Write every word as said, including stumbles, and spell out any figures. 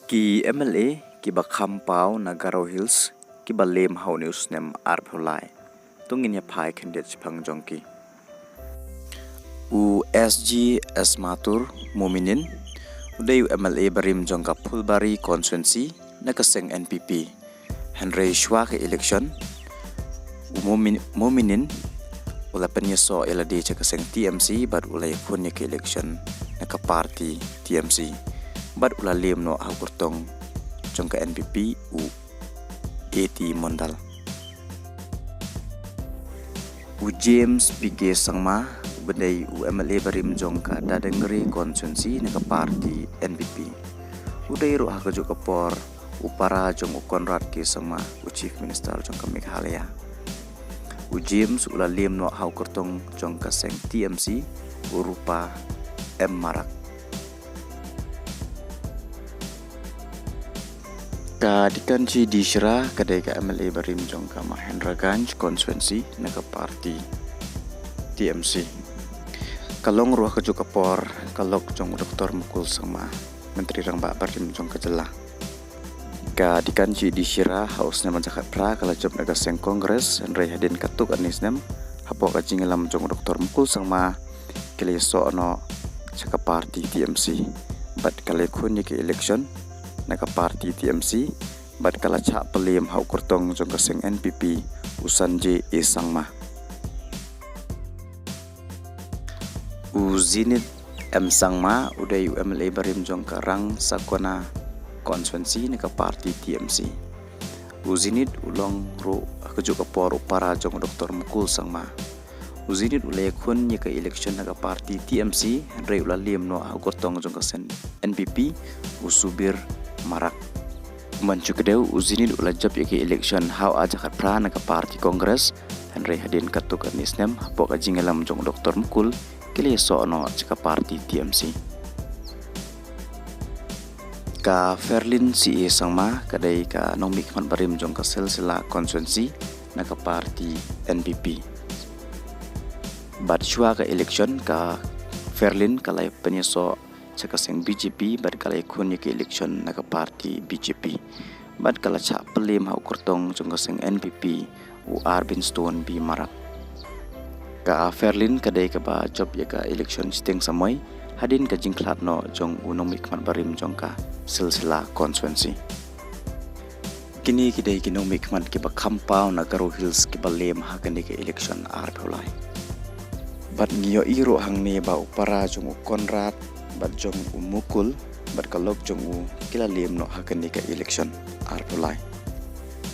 Ki M L A kiba kham paw na Garo Hills kiba lem ha une u snem arphew lai. To ngin ïa phai khyndiat shaphang jong ki. U S G Esmatur Muminin u dei u M L A barim jong ka Phulbari constituency na ka seng N P P. Hynrei shuwa ka election u Mumin-, Muminin u la pynïasoh ïa lade sha ka seng T M C bad u la ïakhun ïa ka election na ka party T M C bad u la lem noh ha u kyrtong jong ka N P P u A T Mondal. U James P K Sangma uba dei u M L A barim jong ka Dadengri constituency na ka party N P P. U dei ruh ha kajuh ka por u para jong u Conrad K Sangma, u Chief Minister jong ka Meghalaya. U James u la lem noh ha u kyrtong jong ka seng T M C, u Rupa M Marak. Ka Dikanshi D Shira ka dei ka M L A barim jong ka Mahendraganj constituency na ka party T M C. Ka long ruh ha kajuh ka por ka lok jong u Doctor Mukul Sangma, Myntri Rangbah barim jong ka jylla. Ka Dikanshi D Shira ha u snem ar hajar khatphra ka la jop na ka seng Congress, hynrei hadien katto katne snem hapoh ka jingïalam jong u Doctor Mukul Sangma ki la ïasoh noh sha ka party T M C bad ka la ïakhun ïa ka election na ka party T M C bad ka la shah pynlem ha u kyrtong jong ka seng N P P, u Sanjay A Sangma. U Zenith M Sangma u dei u M L A barim jong ka Rangsakona constituency na ka party T M C. U Zenith u long ruh ha kajuh ka por u para jong u Doctor Mukul Sangma. U Zenith u la ïakhun ïa ka election na ka party T M C, hynrei u la lem noh ha u kyrtong jong ka seng N P P, u Subir Marak. Mynta ka dei u Zenith u la jop ïa ka election ha u ar hajar khatphra na ka party Congress, hynrei hadien katto katne snem hapoh ka jingïalam jong u Doctor Mukul ki la ïasoh noh sha ka party T M C. Ka Ferlin C A Sangma ka dei ka nongmihkhmat barim jong ka Silsila constituency na ka party N P P. Bad shuwa ka election ka Ferlin ka la pynïasoh sha ka seng B J P bad ka la ïakhun ïa ka election na ka party B J P bad ka la shah pynlem ha u kyrtong jong ka seng N P P, u Arvin Stone B Marak. Ka Ferlin ka dei kaba jop ïa ka election shiteng samoi hadien ka jingkhlad noh jong u nongmihkhmat barim jong ka Silsila constituency. Kine ki dei ki nongmihkhmat kiba kham paw na Garo Hills kiba lem ha kane ka election arphew lai. Bad ngi ïohi ruh hangne ba u para jong u Conrad bad jong u Mukul bad ka lok jong u ki la lem noh ha kane ka election arphew lai.